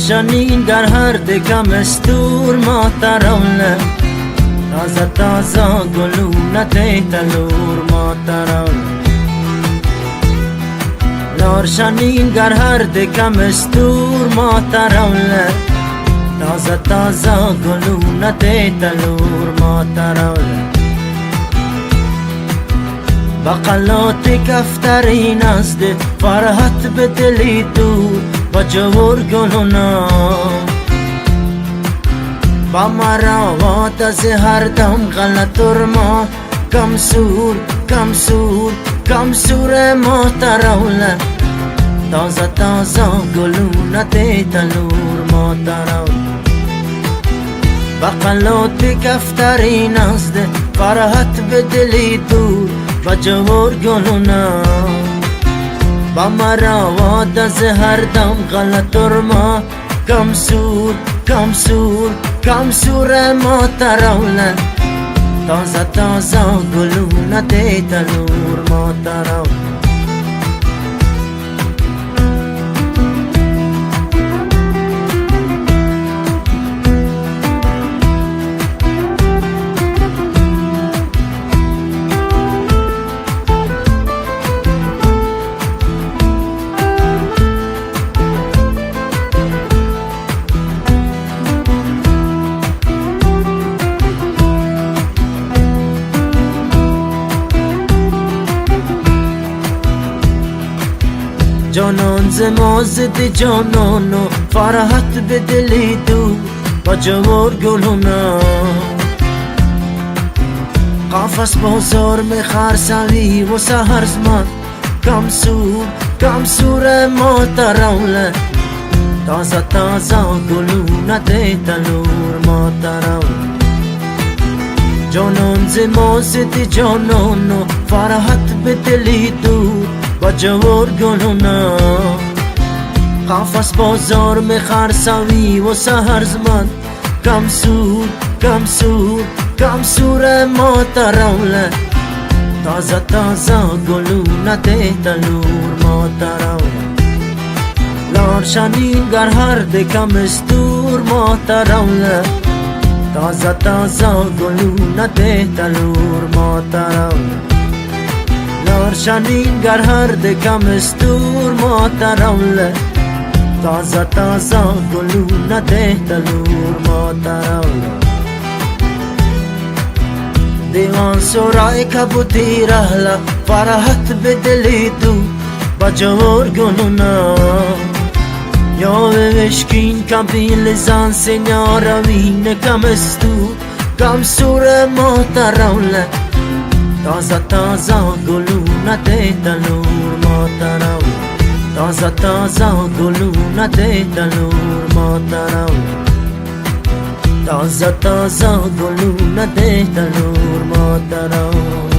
لارشانین گر هر دکم استور ما تراوله تازه تازه گلونه تلور ما تراوله لارشانین گر هر دکم استور ما تراوله تازه تازه گلونه تلور ما تراوله بقلات کفتری نزد فرحت به دلی دور با جور گلونا با مراوات از هر دم غلطر ما کم سور کم سور کم سور ما تراوله تازه تازه گلونه تلور ما تراوله بقلات کفتری نزد فرحت به دلی دور با جوار گلونا با مراوات از هر دم غلطر ما کم سور کم سور کم سور ما تراوله تازه تازه گلونه تلور ما تراوله جانان ز ما ضد جانان و فرحت به دلی دور با جوار گلونا قفس بازار میخرسوی و سهر زمان کم سور کم سور ما تراوله تازه تازه گلونه تلور ما تراوله جانان ز ما ضد جانان و فرحت به دلی دور با جوار گلونا قفس بازار میخرسوی و سهر زمان کم سور کم سور کم سور ما تراوله تازه تازه گلونه تلور ما تراوله لارشانین گر هر دکم استور ما تراوله تازه تازه گلونه تلور ما تراوله لارشانین گر هر دکم استور ما تراوله تازه تازه گلونه تلور ما تراوله دیوان سرای کبوتی رهلا فرحت به دلی دو با جوار گلونا یا وشکین کبیل زن سیناروین کم استور کم سور ما تراوله تازه تازه گلونه تلور ما تراوله تازه تازه گلونه تلور ما تراوله تازه تازه گلونه تلور ما تراوله.